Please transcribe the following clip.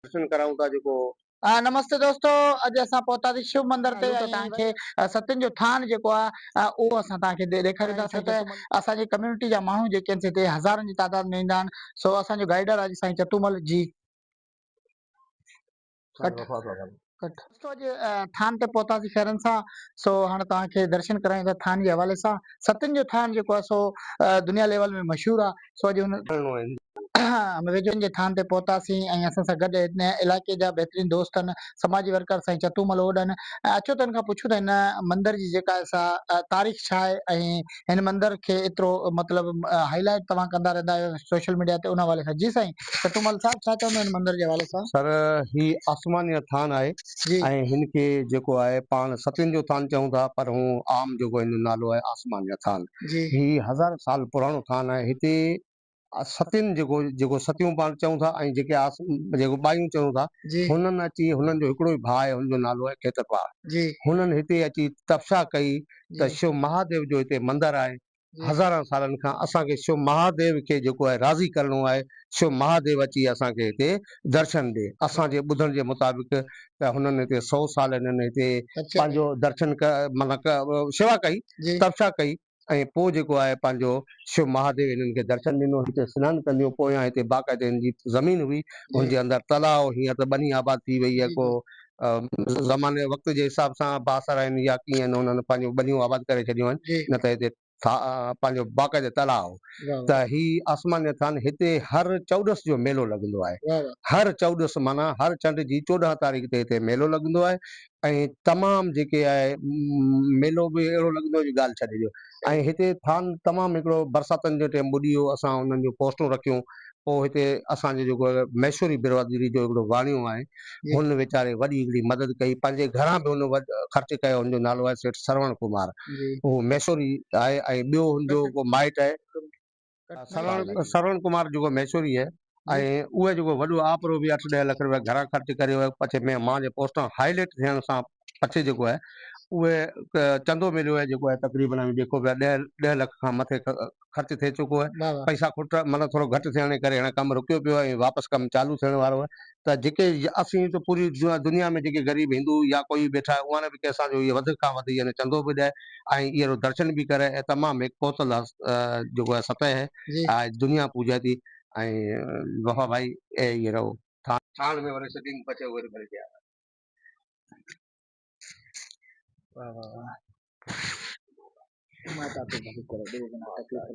درشن ڪرايون ٿا جيڪو. نمستي دوستو اڄ اسان پهتاسين شو مندر تي ۽ توهان کي ستين جو ٿان جيڪو آهي اهو اسان توهان کي ڏيکارينداسين ته اسان جي ڪميونٽي جا ماڻهو جيڪي آهن سي هتي هزارن جي تعداد ۾ ايندا آهن سو اسان جو گائيڊر آهي سائين چتومل جي ڪٽ ڪٽ دوستو اڄ ٿان تي پهتاسين خيرن سان سو هاڻ توهان کي درشن ڪرايون ٿا ٿان جي حوالي سان ستين جو ٿان جيڪو آهي سو دنيا ليول ۾ مشهور آهي سو اڄ هن ويجهن جي ٿان تي پهتاسين ۽ اسان سان گڏ هن علائقي جا بهترين دوست آهن سماجي ورڪر سائين چتومل اوڏ آهن ۽ اچو ته هن کان پڇون ته هن مندر جي جيڪا سا تاريخ ڇا آهي ۽ هن مندر کي ايترو مطلب هائي لائيٽ توهان ڪندا رهندا آهيو سوشل ميڊيا تي ان حوالي سان جي سائين چتومل صاحب ڇا چوندو هن مندر جي حوالي سان. سر هي آسماني ٿان آهي ۽ هن کي جيڪو آهي پاڻ ستين جو ٿان چئون ٿا پر هون عام جيڪو هن جو نالو آهي آسماني ٿان هي هزار سال پراڻو ٿان آهي هتي ستين جيڪو جيڪو ستيون پاڻ چئون ٿا ۽ جيڪي آس جيڪو ٻايون چئون ٿا هنن اچي هنن جو هڪڙو ئي ڀاء آهي هن جو نالو آهي کيترپال هنن هتي اچي تپسيا ڪئي ته شو مهاديو جو هتي مندر آهي هزارن سالن کان اسان کي شو مهاديو کي جيڪو آهي راضي ڪرڻو آهي شو مهاديو اچي اسان کي هتي درشن ڏي اسان جي ٻڌڻ جي مطابق ته هنن هتي سو سال هنن هتي پنهنجو درشن معنيٰ شيوا ڪئي تپسيا ڪئي ۽ پوء جيڪو آهي پنهنجو شو مهاديو هنن کي درشن ڏنو. هتي سنان ڪنديون پويان هتي باقاعدي هن جي زمين هئي ان جي اندر تلاء هو هينئر ته ٻني آباد ٿي وئي آهي ڪو زماني وقت جي حساب سان بااثر آهن يا ڪيئن آهن انهن پنهنجون ٻنيون آباد ڪري ڇڏيون آهن نه ته هتي پنهنجو باقاعدي تلاء هو ته هي آسماني ٿان هتي هر چوڏس جو ميلو لڳندو آهي هر چوڏس معنيٰ هر چنڊ جي 14 تاريخ تي هتي ميلو لڳندو آهي ۽ تمام جيڪي آهي ميلو به اهڙو لڳندو جو ڳالهه ڇڏي ڏيو ۽ هتي ٿان تمام هڪڙو برساتن جو ٽيم ٻڏي ويو اسان انهن جون پوسٽون رکيون پوء هتي اسان جو جيڪو ميسوري برادري جو هڪڙو واڻيو آهي هن ويچاري وڏي هڪڙي مدد ڪئي پنهنجي گهران به هن خرچ ڪيو هن جو نالو آهي سيٺ سروڻ ڪمار هو ميسوري آهي ۽ ٻيو هن جو ڪو مائٽ آهي سروڻ ڪمار جيڪو ميسوري آهي ۽ اهي جيڪو وڏو آپرو به اٺ ڏهه لک روپيا گهران خرچ ڪري ويو پڇي ۾ مان جي پوسٽان هائي لائيٽ ٿيڻ سان پڇي جيڪو آهي اهي چندو مليو آهي جيڪو آهي تقريبن اوهين ڏيکو پيا ڏهه لک کان مٿي خرچ ٿي چڪو آهي پئسا کوٽ مطلب ٿورو گهٽ ٿيڻ جي ڪري هاڻي ڪم رڪيو پيو آهي ۽ واپس ڪم چالو ٿيڻ وارو آهي ته جيڪي اسين ته پوري دنيا ۾ جيڪي غريب هندو يا ڪوئي ويٺا آهي اهان به ڪنهن سان جو اهي وڌ کان وڌ يعني چندو به ڏئي ۽ اهڙو درشن به ڪري ۽ تمام هڪ پهتل جيڪو آهي سطح آهي دنيا پوڄائي ٿي ۽ وفا ڀائي اي اهي رهو. ٿاڻ ۾ وري سٽنگ پچي وري ڀري ڏيا. واه واه واه ماتا تي ڀلي ڪري ڏي بنا تڪليف.